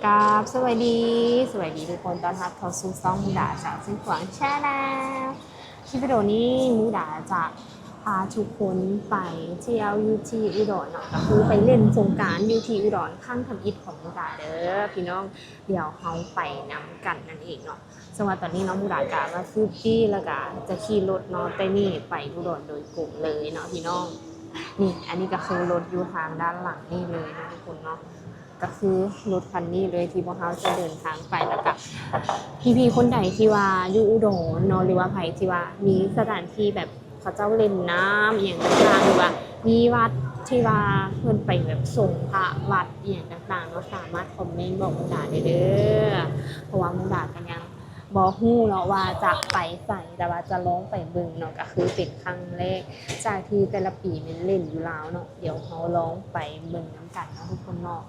ครับ สวัสดี สวัสดีทุกคน ต้อนรับเข้าสู่ช่องมุกดาจากเชียงขวาง Channel คลิปวิดีโอนี้มุกดาจะพาทุกคนไปเที่ยวอยู่ที่อุดรเนาะ ก็คือไปเล่นสงกรานต์อยู่ที่อุดร ครั้งทำอิฐของมุกดาเด้อพี่น้อง เดี๋ยวเราไปนำกันนั่นเองเนาะ ซึ่งว่าตอนนี้เนาะ มุกดากะมาซื้อตี้ แล้วกะจะขี่รถเนาะ แต่นี่ไปอุดรโดยตรงเลยเนาะพี่น้อง นี่ อันนี้ก็คือรถอยู่ทางด้านหลังนี่เลยนะทุกคนเนาะ ก็คือรถคันนี้เลยที่พวกเราจะเดินทางไป แล้วกะพี่ๆคนใดที่ว่าอยู่อุดรเนาะ หรือว่าใครที่ว่ามีสถานที่แบบเขาเจ้าเล่นน้ำอีหยังต่างๆ หรือว่ามีวัดที่ว่าเพิ่นไปแบบสงฆ์พระวัดอีหยังต่างๆเนาะ สามารถคอมเมนต์บอกมุกดาได้เด้อ เพราะว่ามุกดาก็ยัง บ่ฮู้เนาะว่าจะไปไส แต่ว่าจะลองไปเบิ่งเนาะ ก็คือเป็นครั้งแรก จากที่แต่ละปีแม่นเล่นอยู่ลาวเนาะ เดี๋ยวเราลองไปเบิ่งนำกันเนาะทุกคนเนาะ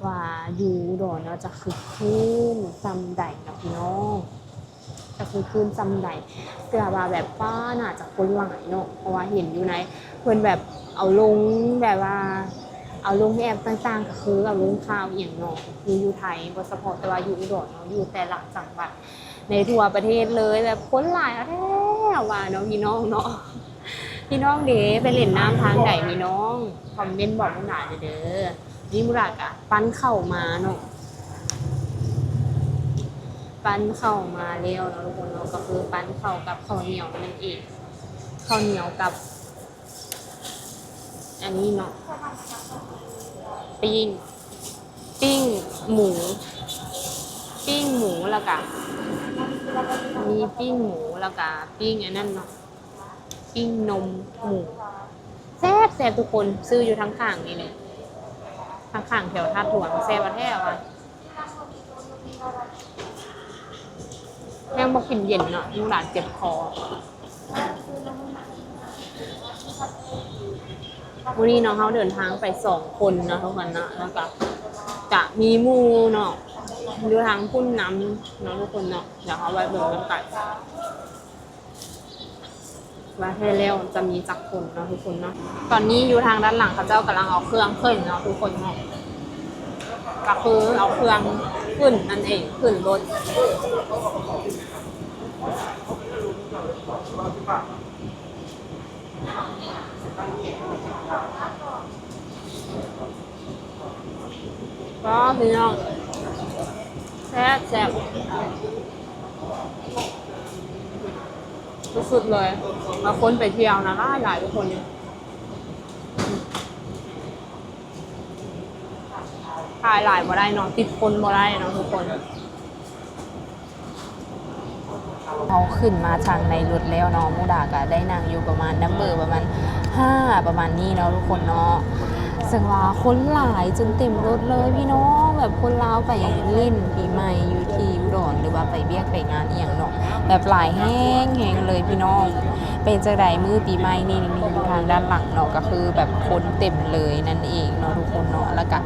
ว่าอยู่อุดรเนาะจะคึกคื้นส่ำใดเนาะพี่น้อง จะคึกคื้นส่ำใด เชื่อว่าแบบ ป๊า น่าจะคนหลายเนาะ เพราะว่าเห็นอยู่ใน เพิ่นแบบเอาลงแบบว่า เอาลงแอปต่างๆ ก็คือเอาลงข่าวอีหยังเนาะ คืออยู่ไทยบ่เฉพาะแต่ว่าอยู่อุดรเนาะ อยู่แต่ละจังหวัดในทั่วประเทศเลย แบบคนหลายเอาแท้ว่าเนาะพี่น้องเนาะ พี่น้องเด้ ไปเล่นน้ำทางใดพี่น้อง คอมเมนต์บอกมุกดาเด้อ นี่มุกดาก็ปั้นข้าวมาเนาะ ปั้นข้าวมาแล้วเนาะทุกคนเนาะ ก็คือปั้นข้าวกับข้าวเหนียวนั่นเอง ข้าวเหนียวกับ อันนี้เนาะ ปิ้ง ปิ้งหมู ปิ้งหมูแล้วกะ มีปิ้งหมูแล้วกะปิ้งอันนั้นเนาะ ปิ้งนมหมู แซ่บๆ ทุกคน ซื้ออยู่ทางข้างนี่เลย ทางข้างแถวธาตุหลวง แซ่บแท้ว่ะ ยังบ่กินเย็นเนาะ มุกดาเจ็บคอ มื้อนี้เนาะ เราเดินทางไปสองคนเนาะทุกคนเนาะ แล้วก็จะมีหมู่เนาะ อยู่ทางพุ้นนำเนาะทุกคนเนาะ เดี๋ยวเราไปเบิ่งนำกัน ว่าแท้แล้วจะมีจักคนเนาะทุกคนเนาะ ตอนนี้อยู่ทางด้านหลังเขาเจ้ากำลังเอาเครื่องขึ้นเนาะทุกคนเนาะ ก็คือเอาเครื่องขึ้นนั่นเอง ขึ้นรถ ว้าว พี่น้อง แซ่บแซ่บ สุดๆ เลย มาคนไปเที่ยวนะ หลายๆ ทุกคน ถ่ายหลายบ่ได้เนาะ ติดคนบ่ได้เนาะทุกคน เฮาขึ้นมาทางในรถแล้วเนาะ มุกดาก็ได้นั่งอยู่ประมาณ number ประมาณห้า ประมาณนี้เนาะทุกคนเนาะ ซึ่งว่าคนหลายจนเต็มรถเลยพี่น้อง แบบคนลาวไปเล่นปีใหม่อยู่ที่อุดร หรือว่าไปเวียกไปงานอีหยังเนาะ แบบหลายแฮง แฮงเลยพี่น้อง เป็นจั่งใดมื้อปีใหม่นี่ นี่อยู่ทางด้านหลังเนาะ ก็คือแบบคนเต็มเลยนั่นเองเนาะทุกคนเนาะ แล้วก็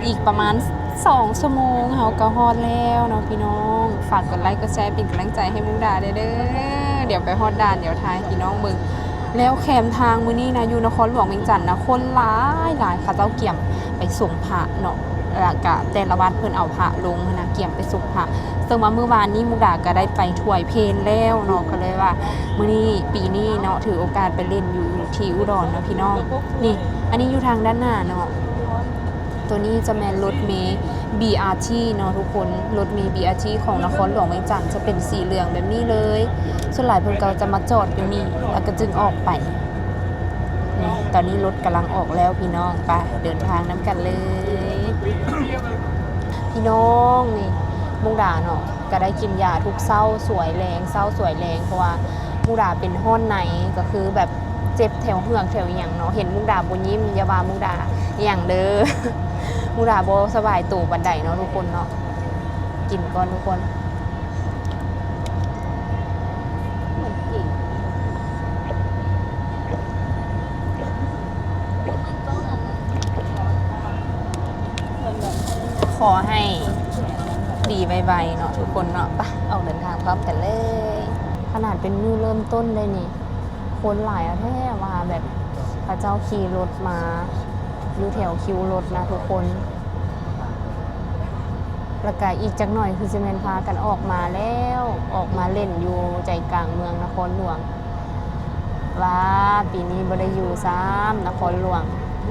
อีกประมาณ สองชั่วโมงเฮาก็ฮอดแล้วเนาะพี่น้อง ฝากกดไลก์กดแชร์เป็นกำลังใจให้มุกดาเด้อ เดี๋ยวไปฮอดด่าน เดี๋ยวถ่ายให้พี่น้องเบิ่ง แล้วแคมทางมื้อนี้นะ อยู่นครหลวงเวียงจันทน์นะ คนหลายหลาย เขาเจ้าเกียมไปส่งพระเนาะ แล้วก็แต่ละวัดเพิ่นเอาพระลงหั้นนะ เกียมไปส่งพระ ซึ่งว่ามื้อวานนี้มุกดาก็ได้ไปถวายเพลแล้วเนาะ ก็เลยว่ามื้อนี้ ปีนี้เนาะ ถือโอกาสไปเล่นอยู่ที่อุดรเนาะพี่น้อง นี่ อันนี้อยู่ทางด้านหน้าเนาะ ตัวนี้จะแม่นรถเมล์ บีอาร์ที เนาะทุกคน รถเมล์ บีอาร์ที ของนครหลวงเวียงจันทน์จะเป็นสีเหลืองแบบนี้เลย ส่วนหลายเพิ่นก็จะมาจอดอยู่นี่ แล้วก็จึงออกไป นี่ ตอนนี้รถกำลังออกแล้วพี่น้อง ไป เดินทางนำกันเลย พี่น้อง นี่ มุกดาเนาะ ก็ได้กินยาทุกเช้าสวยแลง เช้าสวยแลง เพราะว่ามุกดาเป็นฮ้อนใน ก็คือแบบ เจ็บแถวเหือกแถวอิหยังเนาะ เห็นมุกดาบ่ยิ้ม อย่าว่ามุกดาอิหยังเด้อ มุกดาบ่สบายโตปานใดเนาะทุกคนเนาะ กินก่อนทุกคน ขอให้ดีไวๆเนาะทุกคนเนาะ ไป ออกเดินทางพร้อมกันเลย ขนาดเป็นมื้อเริ่มต้นได้นี่ คนหลายแท้ว่าแบบ เขาเจ้าขี่รถมาอยู่แถวคิวรถนะทุกคน ແລ້ວກະອີກຈັກໜ່ອຍຄືຊິແມ່ນພາກັນອອກມາແລ້ວ ອອກມາຫຼິ້ນຢູ່ໃຈກາງເມືອງນະຄອນຫຼວງ. ວ້າ ປີນີ້ບໍ່ໄດ້ຢູ່ຊ້ຳນະຄອນຫຼວງ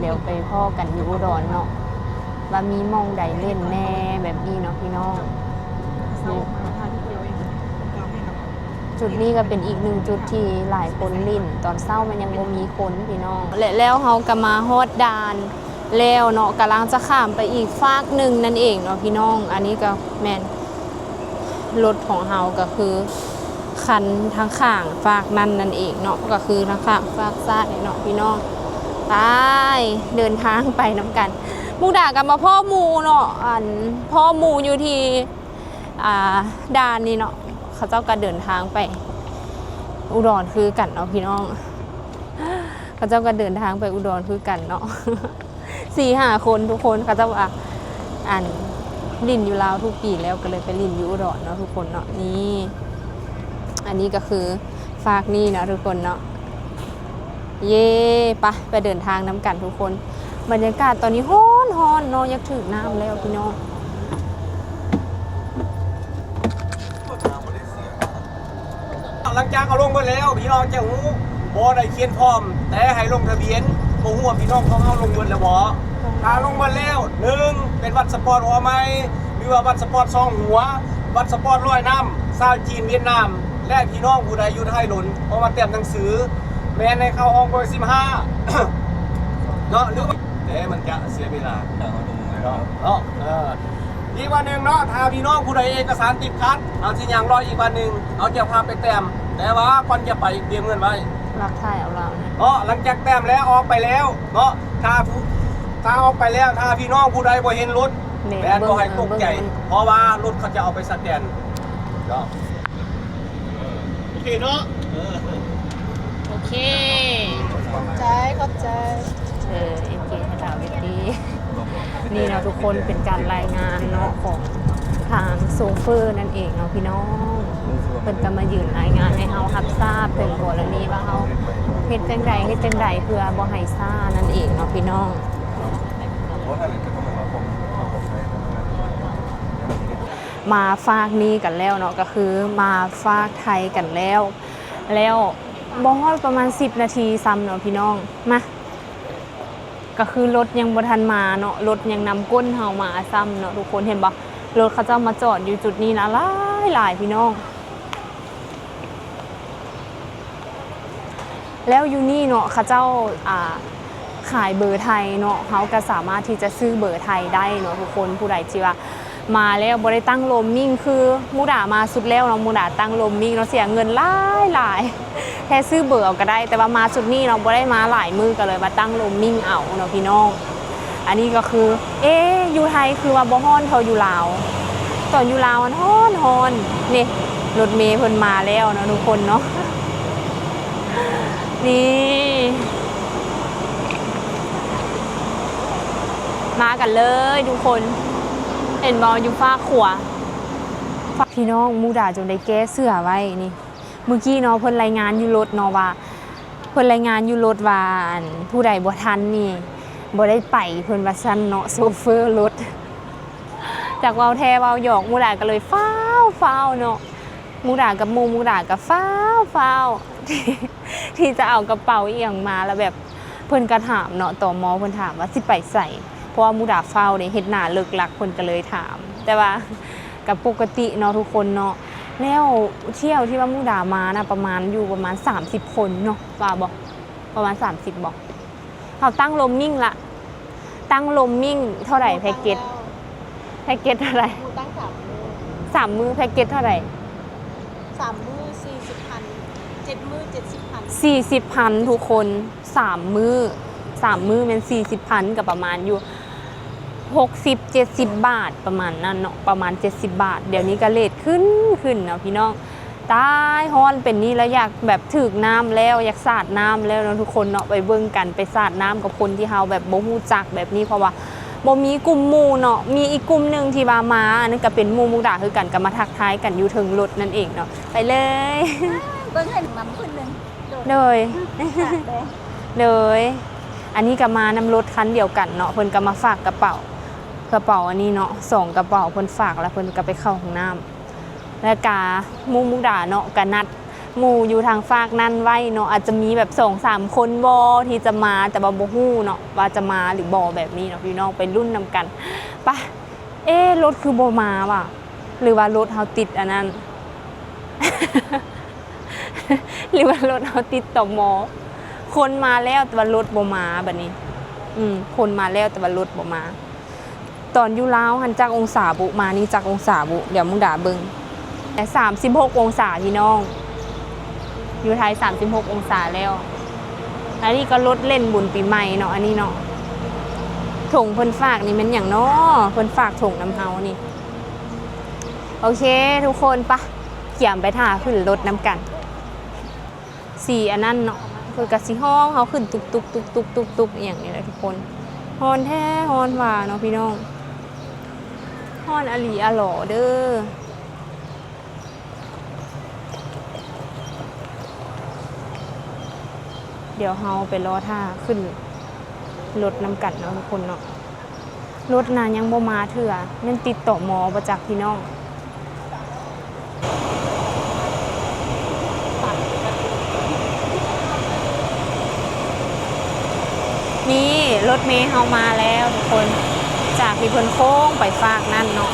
ດຽວໄປພໍ້ກັນຢູ່ອຸດອນເນາະ ວ່າມີໝ່ອງໃດຫຼິ້ນແດ່ແບບນີ້ເນາະພີ່ນ້ອງ. ຈຸດນີ້ກໍເປັນອີກໜຶ່ງຈຸດທີ່ຫຼາຍຄົນຫຼິ້ນ ຕອນເຊົ້າມັນຍັງບໍ່ມີຄົນພີ່ນ້ອງ. ແລະ ແລ້ວເຮົາກໍມາຮອດດ່ານ ແລ້ວເນາະ ກຳລັງຈະຂ້າມໄປອີກຟາກໜຶ່ງນັ້ນເອງເນາະພີ່ນ້ອງ. ອັນນີ້ກໍແມ່ນລົດຂອງເຮົາ ກໍຄືຄັນທາງຂ້າງຟາກນັ້ນນັ້ນເອງເນາະ ກໍຄືທາງຂ້າງຟາກຊ້າຍເນາະພີ່ນ້ອງ. ໄປ ເດີນທາງໄປນຳກັນ. ມຸກດາກໍມາພໍ້ໝູ່ເນາະ ອັນ ພໍ້ໝູ່ຢູ່ທີ່ ອ່າ ດ່ານນີ້ເນາະ ເຂົາເຈົ້າກໍເດີນທາງໄປອຸດອນຄືກັນເນາະພີ່ນ້ອງ. ເຂົາເຈົ້າກໍເດີນທາງໄປອຸດອນຄືກັນເນາະ ສີ່ຫ້າຄົນທຸກຄົນ. ເຂົາເຈົ້າວ່າ ອັນ ຫຼິ້ນຢູ່ລາວທຸກປີແລ້ວ ກໍເລີຍໄປຫຼິ້ນຢູ່ອຸດອນເນາະທຸກຄົນເນາະ. ນີ້ ອັນນີ້ກໍຄືຟາກນີ້ເນາະທຸກຄົນເນາະ. ເຢ້ ໄປ ໄປເດີນທາງນຳກັນທຸກຄົນ. ບັນຍາກາດຕອນນີ້ຮ້ອນໆເນາະ ຢາກຖືກນ້ຳແລ້ວພີ່ນ້ອງ. ຫຼັງຈາກເຮົາລົງເບິດແລ້ວ ພີ່ນ້ອງຈະຮູ້ ບໍ່ໄດ້ຂຽນພ້ອມ ແຕ່ໃຫ້ລົງທະບຽນ. ບໍ່ຮູ້ວ່າພີ່ນ້ອງຂອງເຮົາລົງເບິດແລ້ວບໍ່? ຖ້າລົງເບິດແລ້ວ ໜຶ່ງ ເປັນບັດສະປອດຫົວໃໝ່ ຫຼືວ່າບັດສະປອດສອງຫົວ, ບັດສະປອດລອຍນ້ຳ ຊາວຈີນ ຫວຽດນາມ ແລະ ພີ່ນ້ອງຜູ້ໃດຢູ່ໄທດົນ ເພາະວ່າແຕ້ມໜັງສື ແມ່ນໃຫ້ເຂົ້າຫ້ອງເບີສິບຫ້າເນາະ ຫຼືວ່າ ແຕ່ມັນຈະເສຍເວລາເນາະ. ເອີ ອີກວັນໜຶ່ງເນາະ ຖ້າພີ່ນ້ອງຜູ້ໃດເອກະສານຕິດຂັດ ເຮົາຊິຍ່າງເລາະອີກວັນໜຶ່ງ ເອົາເຈົ້າພາບໄປແຕ້ມ ແຕ່ວ່າກ່ອນຈະໄປກຽມເງິນໄວ້ ລັກຖ່າຍເອົາລາວນະເນາະ. ຫຼັງຈາກແຕ້ມແລ້ວອອກໄປແລ້ວເນາະ ຖ້າຜູ້ ຖ້າອອກໄປແລ້ວ ຖ້າພີ່ນ້ອງຜູ້ໃດບໍ່ເຫັນລົດ ແມ່ນ ແມ່ນບໍ່ໃຫ້ຕົກໃຈ ເບິ່ງ ເພາະວ່າລົດເຂົາຈະເອົາໄປສະແກນເນາະ. ໂອເຄເນາະ ເອີ ໂອເຄ ຂອບໃຈ ຂອບໃຈ ເອີ ເອັນເຈ ໃຫ້ຖາມເອຟຊີ ນີ້ເນາະທຸກຄົນ ເປັນການລາຍງານເນາະ ຂອງທາງໂຊເຟີນັ້ນເອງເນາະພີ່ນ້ອງ. ເພິ່ນກໍມາຢືນລາຍງານໃຫ້ເຮົາຮັບຊາບເຖິງກໍລະນີວ່າເຮົາເຮັດຈັ່ງໃດ ເຮັດຈັ່ງໃດເພື່ອບໍ່ໃຫ້ຊ້ານັ້ນເອງເນາະພີ່ນ້ອງ. ມາຟາກນີ້ກັນແລ້ວເນາະ ກໍຄືມາຟາກໄທກັນແລ້ວ ແລ້ວບໍ່ຮອດປະມານສິບນາທີຊ້ຳເນາະພີ່ນ້ອງ. ມາ ກໍຄືລົດຍັງບໍ່ທັນມາເນາະ ລົດຍັງນຳກົ້ນເຮົາມາຊ້ຳເນາະທຸກຄົນ. ເຫັນບໍ່ ລົດເຂົາເຈົ້າມາຈອດຢູ່ຈຸດນີ້ນະ ຫຼາຍໆ ພີ່ນ້ອງ. ແລ້ວຢູ່ນີ້ເນາະ ເຂົາເຈົ້າ ອ່າ ຂາຍເບີໄທເນາະ ເຮົາກໍສາມາດທີ່ຈະຊື້ເບີໄທໄດ້ເນາະທຸກຄົນ. ຜູ້ໃດທີ່ວ່າມາແລ້ວບໍ່ໄດ້ຕັ້ງໂຣມມິງ ຄືມຸກດາມາຊຸດແລ້ວເນາະ ມຸກດາຕັ້ງໂຣມມິງເນາະ ເສຍເງິນຫຼາຍໆ ແທ້ຊື້ເບີເອົາກໍໄດ້ ແຕ່ວ່າມາຊຸດນີ້ເນາະ ບໍ່ໄດ້ມາຫຼາຍມື້ ກໍເລີຍມາຕັ້ງໂຣມມິງເອົາເນາະພີ່ນ້ອງ. ອັນນີ້ກໍຄື ເອ ຢູ່ໄທຄືວ່າບໍ່ຮ້ອນເທົ່າຢູ່ລາວ ຕອນຢູ່ລາວຫັ້ນຮ້ອນໆ. ນີ້ ລົດເມເພິ່ນມາແລ້ວເນາະທຸກຄົນເນາະ. ນີ້ ມາກັນເລີຍທຸກຄົນ ເຫັນບໍ່ ຢູ່ຟາກຂວາ. ພີ່ນ້ອງ ມຸກດາຈົນໄດ້ແກ້ເສື້ອໄວ້ນີ້. ມື້ກີ້ເນາະ ເພິ່ນລາຍງານຢູ່ລົດເນາະວ່າ ເພິ່ນລາຍງານຢູ່ລົດວ່າ ອັນ ຜູ້ໃດບໍ່ທັນນີ້ບໍ່ໄດ້ໄປ ເພິ່ນວ່າຊັ້ນເນາະ ໂຊເຟີລົດ. ຈັກເວົ້າແທ້ເວົ້າຫຍອກ ມຸກດາກໍເລີຍຟ້າວໆເນາະ ມຸກດາກັບໝູ່ ມຸກດາກໍຟ້າວໆ ທີ່ ທີ່ຈະເອົາກະເປົາອີ່ຫຍັງມາ ແລ້ວແບບເພິ່ນກໍຖາມເນາະ ຕມ ເພິ່ນຖາມວ່າຊິໄປໃສ ເພາະວ່າມຸກດາຟ້າວເດ້ ເຮັດໜ້າເລິກລັກ ເພິ່ນກໍເລີຍຖາມ ແຕ່ວ່າກໍປົກກະຕິເນາະທຸກຄົນເນາະ. ແລ້ວຖ້ຽວທີ່ວ່າມຸກດາມານະ ປະມານ ຢູ່ປະມານສາມສິບຄົນເນາະ ວ່າບໍ່? ປະມານສາມສິບບໍ່? ເຮົາຕັ້ງໂຣມມິງລະ ຕັ້ງໂຣມມິງເທົ່າໃດ ແພັກເກັດ ແພັກເກັດເທົ່າໃດ? ໝູ່ຕັ້ງສາມມື້ ສາມມື້ແພັກເກັດເທົ່າໃດ? ສາມມື້ສີ່ສິບພັນ ເຈັດມື້ເຈັດສິບພັນ ສີ່ສິບພັນທຸກຄົນ ສາມມື້ ສາມມື້ແມ່ນສີ່ສິບພັນ ກໍປະມານຢູ່ຫົກສິບເຈັດສິບບາດ ປະມານນັ້ນເນາະ ປະມານເຈັດສິບບາດ. ດຽວນີ້ກໍເຣດຂຶ້ນ ຂຶ້ນເນາະພີ່ນ້ອງ. ຕາຍ ຮ້ອນເປັນນີ້ແລ້ວ ຢາກແບບຖືກນ້ຳແລ້ວ ຢາກສາດນ້ຳແລ້ວເນາະທຸກຄົນເນາະ. ໄປເບິ່ງກັນ ໄປສາດນ້ຳກັບຄົນທີ່ເຮົາແບບບໍ່ຮູ້ຈັກແບບນີ້ ເພາະວ່າບໍ່ມີກຸ່ມໝູ່ເນາະ. ມີອີກກຸ່ມໜຶ່ງທີ່ວ່າມາ ອັນນັ້ນກໍເປັນໝູ່ມຸກດາຄືກັນ ກໍມາທັກທາຍກັນຢູ່ເທິງລົດນັ້ນເອງເນາະ. ໄປເລີຍ ເບິ່ງໃຫ້ນຳເພິ່ນໜຶ່ງ ໂດຍ ໂດຍ ອັນນີ້ກໍມານຳລົດຄັນດຽວກັນເນາະ ເພິ່ນກໍມາຝາກກະເປົາ. ກະເປົາອັນນີ້ເນາະ ສອງກະເປົາເພິ່ນຝາກ ແລ້ວເພິ່ນກໍໄປເຂົ້າຫ້ອງນ້ຳ ແລ້ວກະໝູ່ມຸກດາເນາະ ກະນັດໝູ່ຢູ່ທາງຟາກນັ້ນໄວ້ເນາະ ອາດຈະມີແບບສອງສາມຄົນບໍ່ທີ່ຈະມາ ແຕ່ວ່າບໍ່ຮູ້ເນາະວ່າຈະມາຫຼືບໍ່ ແບບນີ້ເນາະ ພີ່ນ້ອງໄປລຸ້ນນຳກັນ. ປະ ເອ ລົດຄືບໍ່ມາຫວາ ຫຼືວ່າລົດເຮົາຕິດອັນນັ້ນ ຫຼືວ່າລົດເຮົາຕິດ ຕມ. ຄົນມາແລ້ວແຕ່ວ່າລົດບໍ່ມາບັດນີ້. ອືມ ຄົນມາແລ້ວແຕ່ວ່າລົດບໍ່ມາ. ຕອນຢູ່ລາວຫັ້ນຈັກອົງສາບຸ ມານີ້ຈັກອົງສາບຸ ດຽວມຸກດາເບິ່ງ. ແຕ່ສາມສິບຫົກອົງສາພີ່ນ້ອງ ຢູ່ໄທສາມສິບຫົກອົງສາແລ້ວ. ອັນນີ້ກໍລົດເລ່ນບຸນປີໃໝ່ເນາະ ອັນນີ້ເນາະ. ຖົງເພິ່ນຝາກນີ້ແມ່ນຫຍັງເນາະ ເພິ່ນຝາກຖົງນຳເຮົານີ້. ໂອເຄທຸກຄົນ ປະ ກຽມໄປຖ້າຂຶ້ນລົດນຳກັນ. ສີອັນນັ້ນເນາະ ເພິ່ນກະຊິຮ້ອງເຮົາຂຶ້ນຕຸບໆໆໆ ອີ່ຫຍັງນີ້ແຫຼະທຸກຄົນ. ຮ້ອນແທ້ຮ້ອນວ່າເນາະພີ່ນ້ອງ ຮ້ອນອະຫຼີອະຫຼໍເດີ້. ດຽວເຮົາໄປລໍຖ້າຂຶ້ນລົດນຳກັນເນາະທຸກຄົນເນາະ. ລົດນະຍັງບໍ່ມາເທື່ອ ແມ່ນຕິດ ຕມ ບໍ່ຈັກພີ່ນ້ອງ. ນີ້ລົດເມເຮົາມາແລ້ວທຸກຄົນ ຈາກທີ່ເພິ່ນໂຄ້ງໄປຟາກນັ້ນເນາະ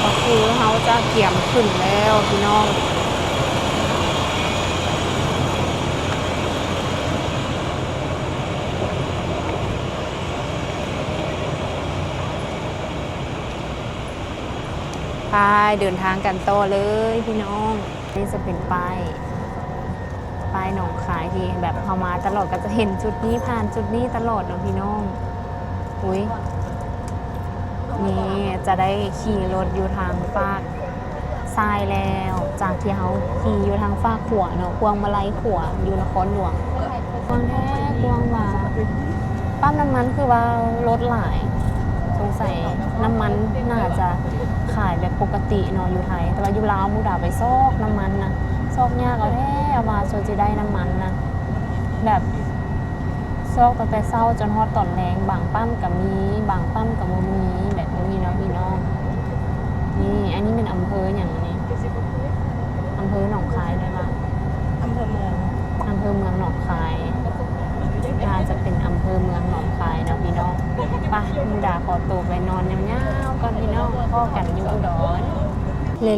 ກໍຄືເຮົາຈະກຽມຂຶ້ນແລ້ວພີ່ນ້ອງ. ໄປເດີນທາງກັນຕໍ່ເລີຍພີ່ນ້ອງ. ນີ້ຈະເປັນປ້າຍ ປ້າຍໜອງຄາຍທີ່ແບບເຮົາມາຕະຫຼອດ ກໍຈະເຫັນຈຸດນີ້ ຜ່ານຈຸດນີ້ຕະຫຼອດເນາະພີ່ນ້ອງ. ອຸ້ຍ ນີ້ຈະໄດ້ຂີ່ລົດຢູ່ທາງຟາກ ຊ້າຍແລ້ວ ຈາກທີ່ເຮົາຂີ່ຢູ່ທາງຟາກຂວາເນາະ ພວງມາໄລຂວາ ຢູ່ນະຄອນຫຼວງ. ກວ້າງແທ້ກວ້າງວ່າ ປ້ຳນ້ຳມັນຄືວ່າລົດຫຼາຍ ສົງໄສນ້ຳມັນໜ້າຈະຂາຍແບບປົກກະຕິເນາະຢູ່ໄທ ແຕ່ວ່າຢູ່ລາວມຸກດາໄປຊອກນ້ຳມັນນະ ຊອກຍາກເອົາແທ້ວ່າ ສ່ວນຊິໄດ້ນ້ຳມັນນະ ແບບ ຊອກຕັ້ງແຕ່ເຊົ້າຈົນຮອດຕອນແລງ ບາງປ້ຳກໍມີ ບາງປ້ຳກໍບໍ່ມີ ແບບນີ້ເນາະພີ່ນ້ອງ. ນີ້ ອັນນີ້ແມ່ນອຳເພີຫຍັງນີ້? ອຳເພີໜອງຄາຍແມ່ນບໍ່? ອຳເພີເມືອງ ອຳເພີເມືອງໜອງຄາຍ ໜ້າຈະເປັນອຳເພີເມືອງໜອງຄາຍເນາະພີ່ນ້ອງ. ໄປ ມຸກດາຂໍໂຕໄປນອນຍາວໆກ່ອນພີ່ນ້ອງ ພໍ້ກັນຢູ່ອຸດອນ.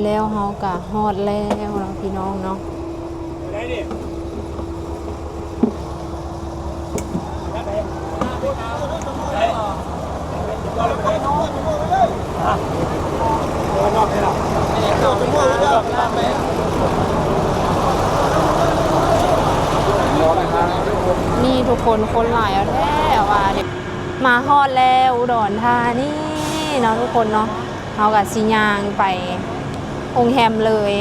ແລ້ວເຮົາກໍຮອດແລ້ວເນາະພີ່ນ້ອງເນາະ. ນີ້ທຸກຄົນ ຄົນຫຼາຍເອົາແທ້ວ່າເດ. ມາຮອດແລ້ວ ອຸດອນທານີເນາະທຸກຄົນເນາະ. ເຮົາກໍຊິຍ່າງໄປໂຮງແຮມເລີຍ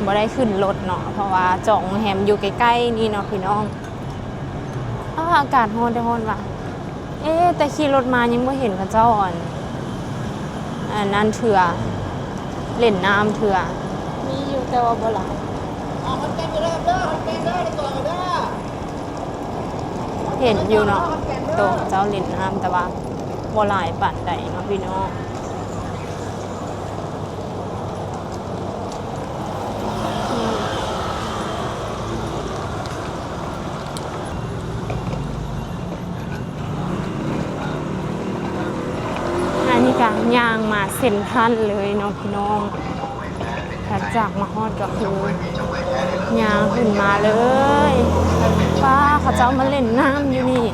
ບໍ່ໄດ້ຂຶ້ນລົດເນາະ ເພາະວ່າຈອງໂຮງແຮມຢູ່ໃກ້ໆນີ້ເນາະພີ່ນ້ອງ. ອ້າ ອາກາດຮ້ອນແທ້ຮ້ອນວ່າ. ເອ ແຕ່ຂີ່ລົດມາຍັງບໍ່ເຫັນເຂົາເຈົ້າ ອັນ ອັນນັ້ນເທື່ອ ຫຼິ້ນນ້ຳເທື່ອ. ມີຢູ່ແຕ່ວ່າບໍ່ຫຼາຍ. ເຫັນຢູ່ເນາະ ໂຕເຂົາເຈົ້າຫຼິ້ນນ້ຳ ແຕ່ວ່າບໍ່ຫຼາຍປານໃດເນາະພີ່ນ້ອງ. ອັນນີ້ກະຍ່າງມາເຊັນທຣັນເລີຍເນາະພີ່ນ້ອງ. ຫຼັງຈາກມາຮອດກໍຄືຍ່າງຂຶ້ນມາເລີຍ. ປ້າ ເຂົາເຈົ້າມາຫຼິ້ນນ້ຳຢູ່ນີ້.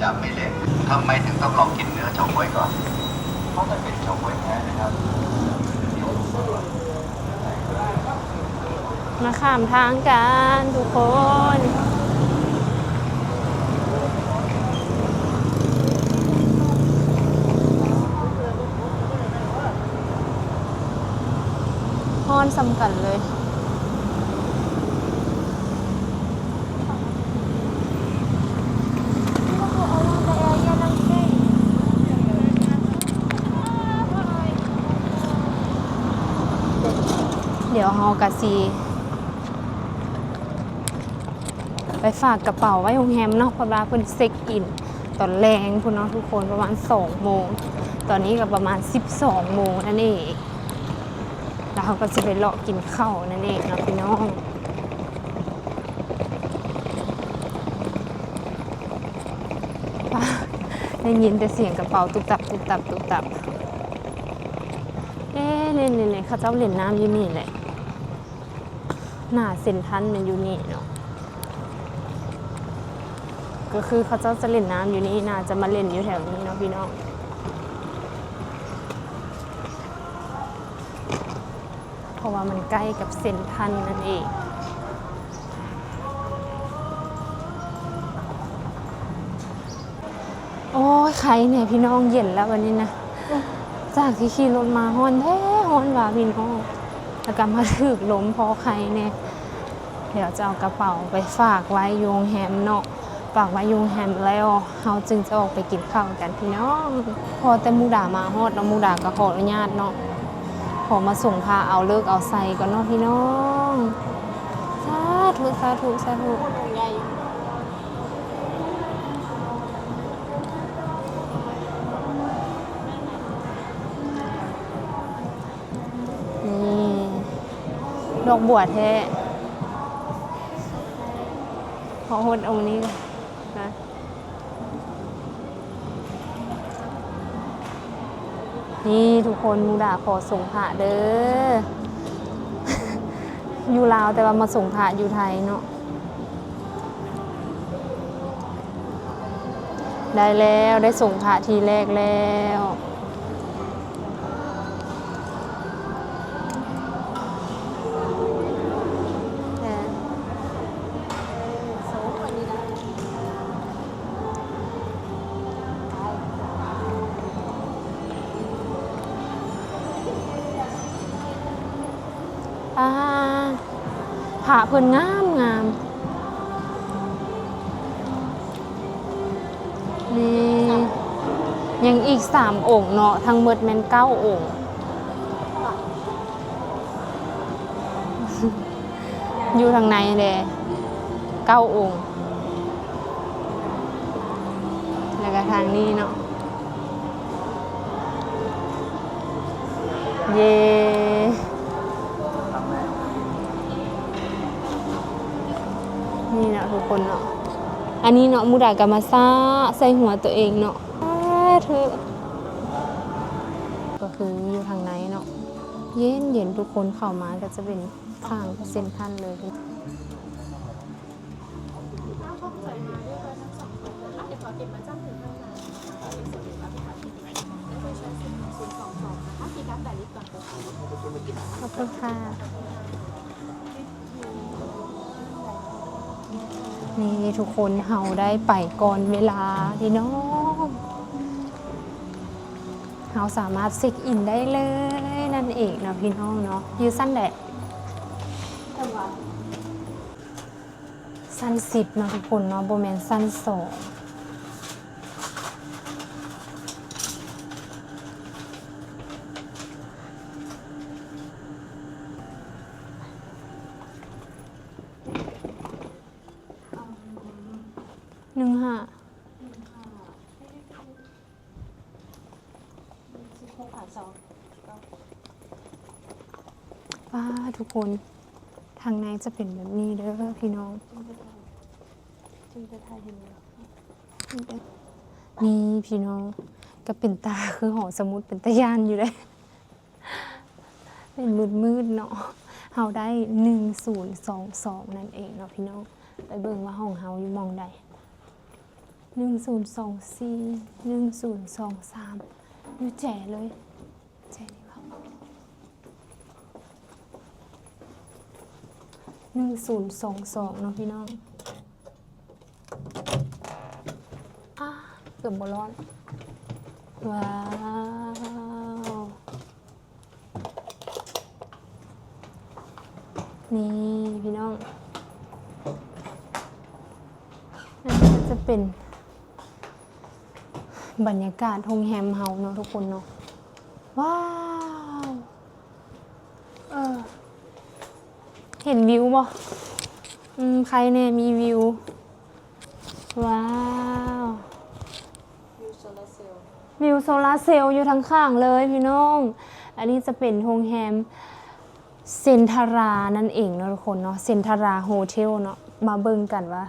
ຈະໄມ່ເຫຼັກ ທຳໄມເຖິງຕ້ອງລອງກິນເນື້ອເສາກ້ວຍກ່ອນ? ເພາະມັນເປັນເສາກ້ວຍແທ້ນະຄັບ. ມາຂ້າມທາງກັນທຸກຄົນ. ຮ້ອນສ່ຳກັນເລີຍ. ດຽວເຮົາກະຊິໄປຝາກກະເປົາໄວ້ໂຮງແຮມເນາະ ເພາະວ່າເພິ່ນເຊັກອິນ ຕອນແລງພຸ້ນເນາະທຸກຄົນ ປະມານສອງໂມງ ຕອນນີ້ກໍປະມານສິບສອງໂມງນັ້ນເອງ ແລ້ວເຮົາກໍຊິໄປເລາະກິນເຂົ້ານັ້ນເອງເນາະພີ່ນ້ອງ. ໄດ້ຍິນແຕ່ສຽງກະເປົາຕຸບຕັບ ຕຸບຕັບ ຕຸບຕັບ. ເອີ ນີ້ໆໆ ເຂົາເຈົ້າຫຼິ້ນນ້ຳຢູ່ນີ້ແຫຼະ. ໜ້າເຊັນທຣັນແມ່ນຢູ່ນີ້ເນາະ ກໍຄືເຂົາເຈົ້າຈະຫຼິ້ນນ້ຳຢູ່ນີ້ ໜ້າຈະມາຫຼິ້ນຢູ່ແຖວນີ້ເນາະພີ່ນ້ອງ ເພາະວ່າມັນໃກ້ກັບເຊັນທຣັນນັ້ນເອງ. ໂອ້ຍ ໄຄແດ່ພີ່ນ້ອງ ເຢັນແລ້ວບັດນີ້ນະ ຈາກທີ່ຂີ່ລົດມາຮ້ອນແທ້ຮ້ອນວ່າພີ່ນ້ອງ ແລ້ວກໍມາຖືກລົມ ພໍໄຄແດ່. ດຽວຈະເອົາກະເປົາໄປຝາກໄວ້ຢູ່ໂຮງແຮມເນາະ ຝາກໄວ້ຢູ່ໂຮງແຮມແລ້ວ ເຮົາຈຶ່ງຈະອອກໄປກິນເຂົ້າກັນພີ່ນ້ອງ. ພໍແຕ່ມຸກດາມາຮອດເນາະ ມຸກດາກໍຂໍອະນຸຍາດເນາະ ຂໍມາສົງພະເອົາເລີກເອົາໄຊກ່ອນເນາະພີ່ນ້ອງ. ສາທຸ ສາທຸ ສາທຸ. ນີ້ ດອກບົວແທ້ ຂໍຫົດອົງນີ້ກ່ອນນະ. ນີ້ທຸກຄົນ ມຸກດາຂໍສົງພະເດີ ຢູ່ລາວ ແຕ່ວ່າມາສົງພະຢູ່ໄທເນາະ. ໄດ້ແລ້ວ ໄດ້ສົງພະທີແລກແລ້ວ. ອ່າ ພະເພິ່ນງາມໆ ນີ້ ຍັງອີກສາມອົງເນາະ ທັງໝົດແມ່ນເກົ້າອົງ ຢູ່ທາງໃນແດ່ ເກົ້າອົງ ແລ້ວກໍທາງນີ້ເນາະ. ເຢ ນີ້ເນາະທຸກຄົນເນາະ ອັນນີ້ເນາະ ມຸກດາກໍມາສະໃສ່ຫົວຕົວເອງເນາະ ສາທຸ. ກໍຄືຢູ່ທາງໃນເນາະ ເຢັນໆ ທຸກຄົນ ເຂົ້າມາກໍຈະເປັນທາງເຊັນທຣັນເລີຍ. ຂອບຄຸນຄ່ະ. ນີ້ທຸກຄົນ ເຮົາໄດ້ໄປກ່ອນເວລາພີ່ນ້ອງ ເຮົາສາມາດເຊັກອິນໄດ້ເລີຍນັ້ນເອງເນາະພີ່ນ້ອງເນາະ. ຢູ່ຊັ້ນໃດ? ຊັ້ນສິບເນາະທຸກຄົນເນາະ ບໍ່ແມ່ນຊັ້ນສອງ. ໜຶ່ງຫ້າ ປ້າ ທຸກຄົນ ທາງໃນຈະເປັນແບບນີ້ເດີພີ່ນ້ອງ. ນີ້ພີ່ນ້ອງ ກໍເປັນຕາຄືຫໍສະໝຸດ ເປັນຕາຢ້ານຢູ່ເດ້. ເປັນມືດໆເນາະ. ເຮົາໄດ້ໜຶ່ງສູນສອງສອງນັ້ນເອງເນາະພີ່ນ້ອງ. ໄປເບິ່ງວ່າຫ້ອງເຮົາຢູ່ໝ່ອງໃດ. ໜຶ່ງສູນສອງສີ່ ໜຶ່ງສູນສອງສາມ ຢູ່ແຈເລີຍ ແຈນີ້ເບາະ. ໜຶ່ງສູນສອງສອງເນາະພີ່ນ້ອງ. ອ້າ ເກືອບບໍ່ລອດ. ວ້າວ ນີ້ພີ່ນ້ອງ ອັນນີ້ກໍຈະເປັນບັນຍາກາດໂຮງແຮມເຮົາເນາະທຸກຄົນເນາະ. ວ້າວ ເອີ ເຫັນວິວບໍ່? ອືມ ໃຄແນ່ມີວິວ. ວ້າວ ວິວໂຊລາເຊວຢູ່ທາງຂ້າງເລີຍພີ່ນ້ອງ. ອັນນີ້ຈະເປັນໂຮງແຮມເຊັນທາຣານັ້ນເອງເນາະທຸກຄົນເນາະ, ເຊັນທາຣາໂຮເທວເນາະ. ມາເບິ່ງກັນວ່າ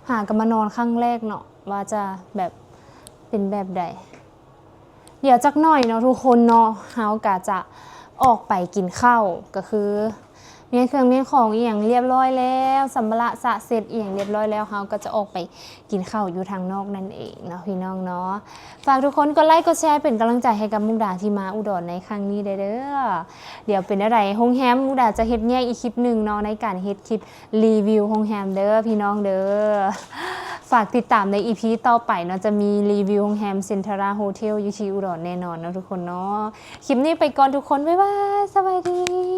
ຫາກໍມານອນຄັ້ງແລກເນາະ ວ່າຈະແບບເປັນແບບໃດ. ດຽວຈັກໜ້ອຍເນາະທຸກຄົນເນາະ ເຮົາກະຈະອອກໄປກິນເຂົ້າ ກະຄືມ້ຽນເຄື່ອງມ້ຽນຂອງອີ່ຫຍັງລຽບຮ້ອຍແລ້ວ ສຳພາລະສະເສັດອີ່ຫຍັງລຽບຮ້ອຍແລ້ວ ເຮົາກໍຈະອອກໄປກິນເຂົ້າຢູ່ທາງນອກນັ້ນເອງເນາະພີ່ນ້ອງເນາະ. ຝາກທຸກຄົນກົດໄລກົດແຊເປັນກຳລັງໃຈໃຫ້ກັບມຸກດາທີ່ມາອຸດອນໃນຄັ້ງນີ້ແດ່ເດີ. ດຽວເປັນແນວໃດໂຮງແຮມ ມຸກດາຈະເຮັດແຍກອີກຄລິບໜຶ່ງເນາະ ໃນການເຮັດຄລິບ ຣີວິວໂຮງແຮມເດີພີ່ນ້ອງເດີ. ຝາກຕິດຕາມໃນອີພີຕໍ່ໄປເນາະ ຈະມີຣີວິວໂຮງແຮມເຊັນທາຣາໂຮເທວຢູ່ທີ່ອຸດອນແນ່ນອນເນາະທຸກຄົນເນາະ. ຄລິບນີ້ໄປກ່ອນທຸກຄົນ ບາຍບາຍ ສະບາຍດີ.